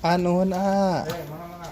Ah, nuhun ah. Eh, mangga mangga.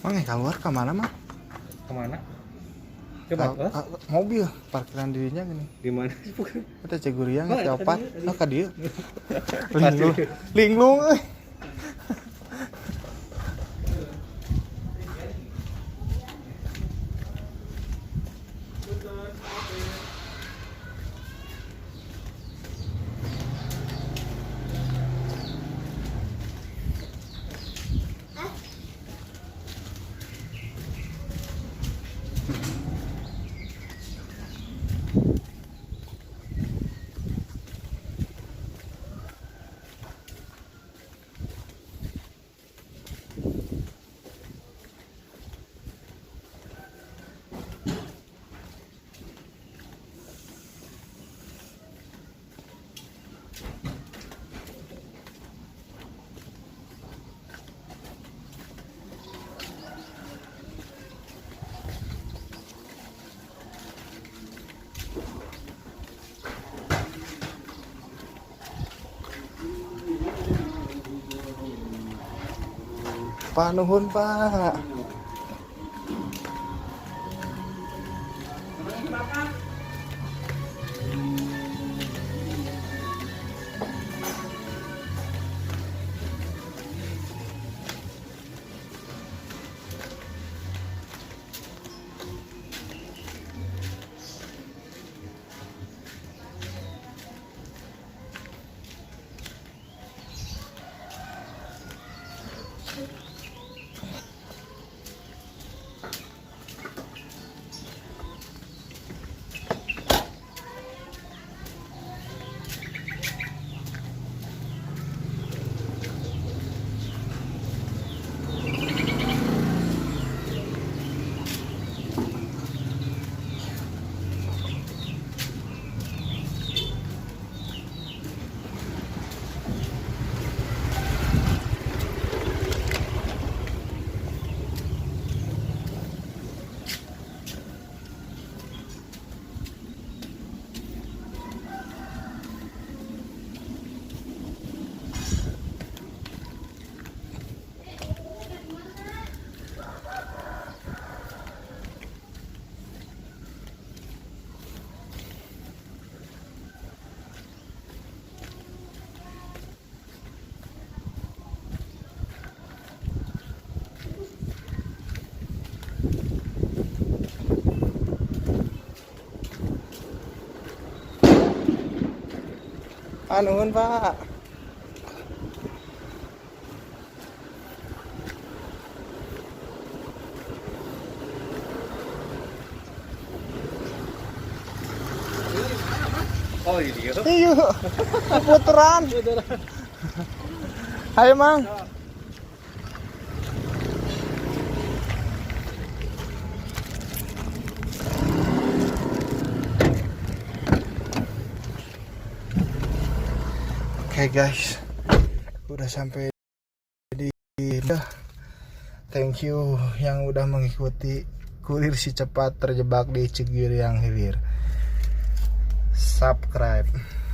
Mang keluar ke mana, Mang? Kemana? Ke Batos? Mobil parkiran dirinya gini. Di mana sih bukan? Kita ceguriang Oh, eta eta opat. dieu, Oh, ka dieu. Linglung. Linglung euy. Pak, nuhun, Pak. Ah, nuhun, Pak. Oh, ini dia. Iya. Puteran. Ayo, Mang. Oke guys, udah sampai di. Thank you yang udah mengikuti kurir si cepat terjebak di Ciguriang Hilir. Subscribe.